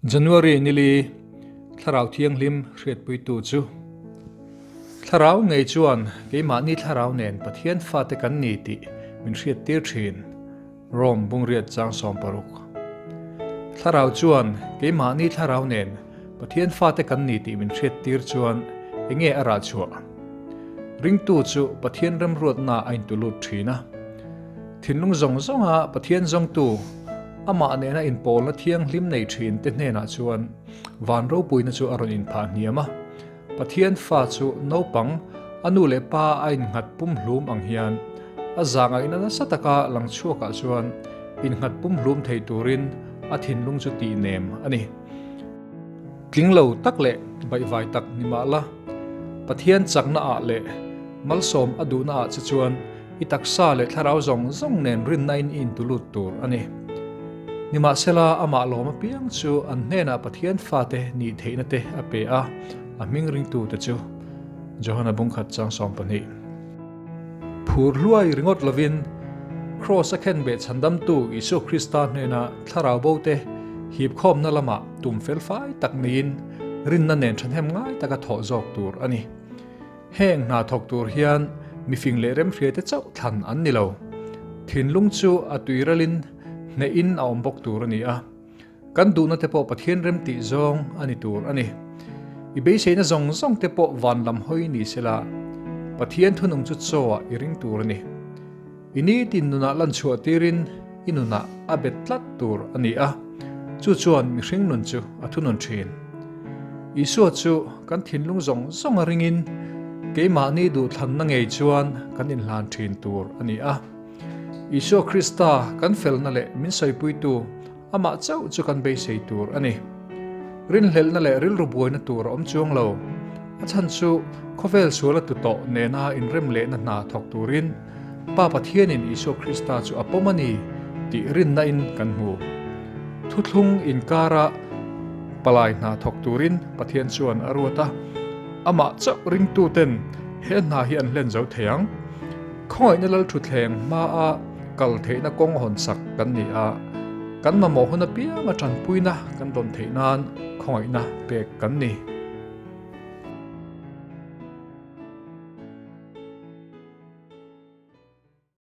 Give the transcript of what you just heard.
January nili Thlarau Thianghlim hriatpuitu chu Thlarau ngei chuan keimahni thlarau nen Pathian fate kan ni tih min hriattir thin, Rome Bungriat chang 16. Thlarau chuan keimahni thlarau nen Pathian fate kan ni tih min hriattir chuan enge a rah chhuah? Ringtu chu Pathian remruatna a intulut thin a. Thinlung zawng zawnga Pathian zawngtu, amah nena inpawlna thianghlim nei thin te hnenah chuan van ropuina chu a rawn inphah hniam a. Pathian fa chu naupang, a nu leh pa a innghat pumhlum ang hian a zahngaihna nasa taka lang chhuakah chuan innghat pumhlum thei turin a thinlung chu tihnem a ni. Tling lo tak leh baihvai tak ni mah la, Pathian chakna ah leh malsawm a duhna ah che chuan I taksa leh thlarau zawng zawng nen rinna in i intulut tur a ni. Nimahsela, amah lawm apiang chu an hnenah Pathian fate nih theihna te a pe a, a hming ringtute chu. Johana bungkhat chang 12. Phur hluai ringawt lovin, Kraws a khenbeh chhandamtu Isua Krista hnena thlarau bote hipkhawmna lamah tum felfai tak neiin rinna nen thahnem ngai taka thawh zawk tur a ni. Heng hna thawk tur hian mifing leh remhriaite chauh thlan an ni lo. Thinlung chu a tuiralin hnehin a awm bawk tur a ni a. Kan duhna te pawh Pathian remtih zawng a ni tur a ni. I beiseina zawng zawng te pawh van lam hawi ni sela, Pathian thunung chu chaw ah i ring tur a ni. I nitin nunah lan chhuah tirin i nunah a bet tlat tur a ni a, chu chuan mihring nun chu a thunun thin. Isua chu kan thinlung zawng zawng a ringin keimahni duhthlanna ngei chuan kan inhlan thin tur a ni a. Isua Krista kan felna leh min sawipuitu Amah chauh chu kan beisei tur a ni. Rinhlelhna leh rilru buaina tur a awm chuang lo. A chhan chu khawvel sual a tlu tawh nena inrem lehna hna thawk turin Pa Pathianin Isua Krista chu a pawm a ni tih rinna in kan hmu. Thuthlung inkara palai hna thawk turin Pathian chuan a ruat a, amah chauh ringtuten he hna hi an hlen zo thei ang. Khawngaihna Lalthutthleng hmaa kal theihna kawng hawnsak kan ni a, kan mamawh hun apianga tanpuina kan dawn theih nan khawngaihna pek kan ni.